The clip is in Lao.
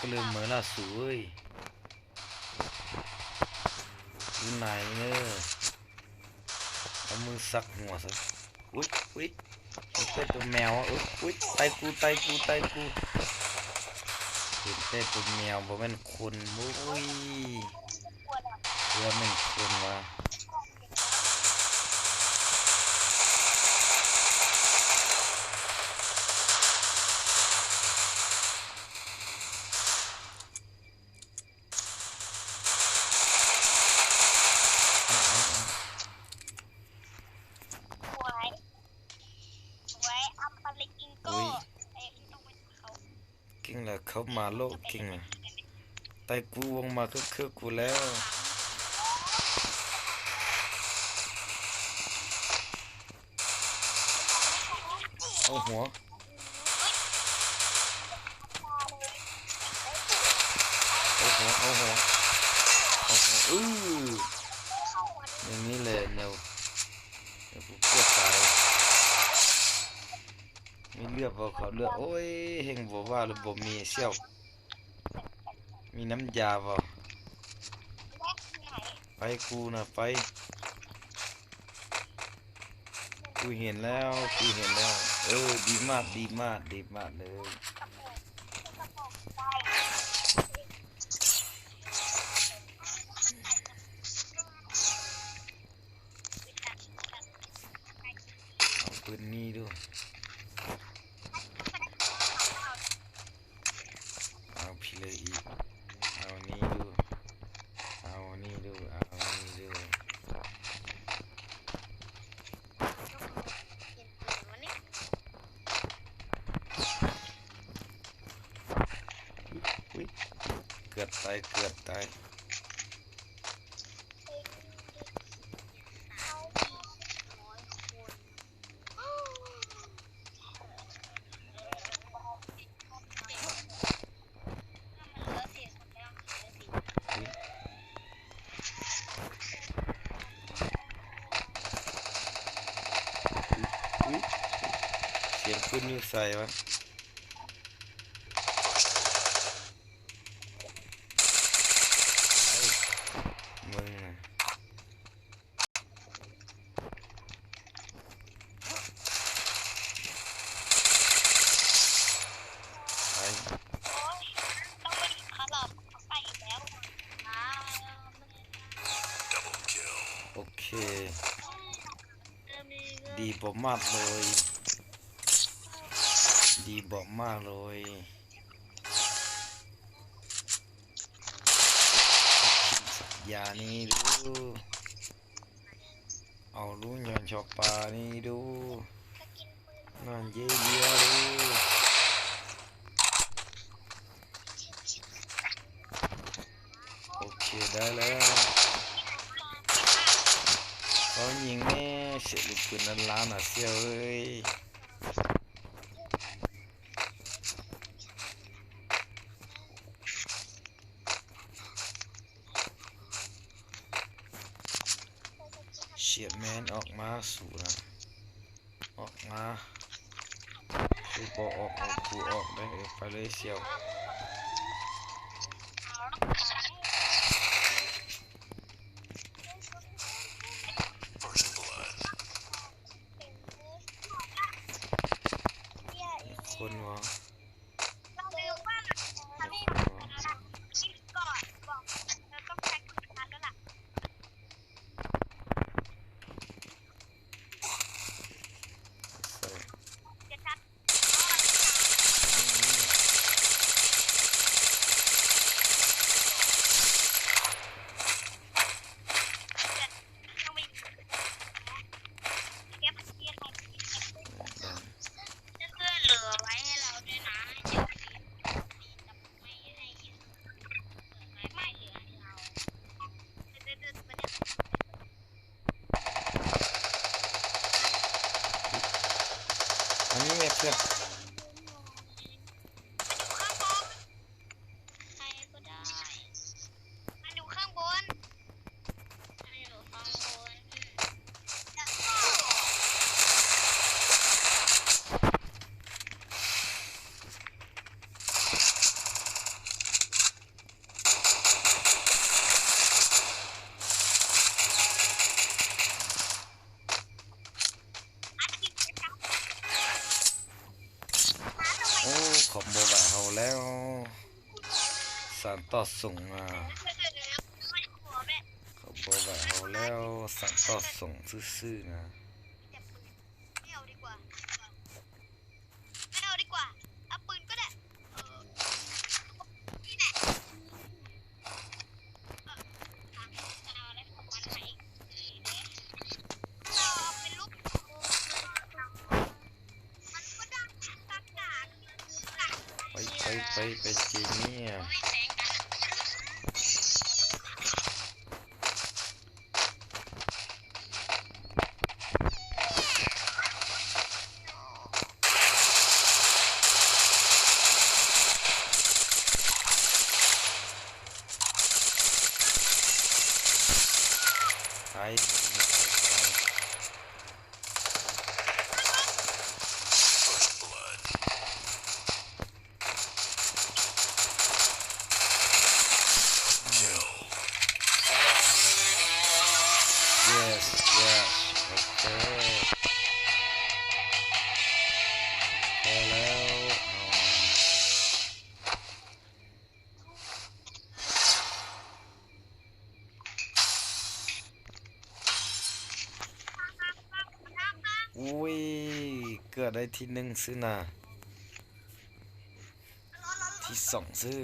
ເລີ່ມເມີລະສູເອີຍ. ຢູ່ໄຫນເນີ ເອົາມືສັກຫົວຊະ. ອຸ້ຍ ອຸ້ຍ ເຫັນແຕ່ໂຕແມວ. ເອີ ອຸ້ຍ ໄຕກູ ໄຕກູ ໄຕກູ. ເຫັນແຕ່ໂຕແມວ ບໍ່ແມ່ນຄົນ. ໂອ້ຍ ເພື່ອແມ່ນຄົນວ່າ. ເກັ່ງແລ້ວ ເຂົ້າມາໂລດເກັ່ງແລ້ວ. ໄຕກູວົງມາເຄືອໆ ກູແລ້ວ. ເອົາຫົວ ເອົາຫົວ ເອົາຫົວ ເອົາຫົວ. ອື ຢ່າງນີ້ແຫຼະແນວ ແນວຜູ້ກວດຕາຍ. ມີເລືອດບໍ່? ເຂົາເລືອດ. ໂອ້ຍ ແຮ່ງບໍ່ວ່າແລ້ວ ບໍ່ມີສ່ຽວ. ມີນ້ຳຢາບໍ່? ໄປກູນະ ໄປ. ກູເຫັນແລ້ວ ກູເຫັນແລ້ວ. ເອີ ດີມາກ ດີມາກ ດີມາກເລີຍ. ເອົາປືນນີ້ດູ. ເອົາພີເລອີກ. ເອົານີ້ດູ ເອົານີ້ດູ ເອົານີ້ດູ. ອຸ້ຍ ເກືອບຕາຍ ເກືອບຕາຍ. ອຸ້ຍ ອຸ້ຍ ສຽງປືນຢູ່ໃສວະ? ໄອ້ ມຶງນະ. ໄປ ໂອເຄ ດີບໍ່ມາກເລີຍ ດີບໍ່ມາກເລີຍ. ຢານີ້ດູ ເອົາລູກຍ້ອນຊອບປານີ້ດູ ນອນເຢຍໆດູ. ໂອເຄ ໄດ້ແລ້ວ. ເອົາຍິງແນ່ ສຽງລູກປືນນັ້ນລ້ານນະ ສ່ຽວເອີຍ. ເຊຍແມນ ອອກມາ ສູນະ ອອກມາ. ຄືບໍ່ອອກ ເອົາກູອອກໄດ້. ເອີ ໄປເລີຍສ່ຽວ. ຄົນວະ? ອັນນີ້ແມ່ນເພື່ອນ ໃຄກໍໄດ້ ມັນຢູ່ຂ້າງບົນ ມັນຢູ່ຂ້າງບົນ. ບໍ່ໄຫວເຮົາແລ້ວ ສາມຕໍ່ສູນນະ ເຂົາບໍ່ໄຫວເຮົາແລ້ວ ສາມຕໍ່ສູນຊື່ໆນະ. ໄປ ໄປ ໄປ ໄປເຈເມຍ ໄປ ໄປ ໄປ. Yes, yes, ໂອເຄ ພໍແລ້ວ. ອຸ້ຍ ເກືອບໄດ້ທີໜຶ່ງຊື່ນະ ທີສອງຊື່.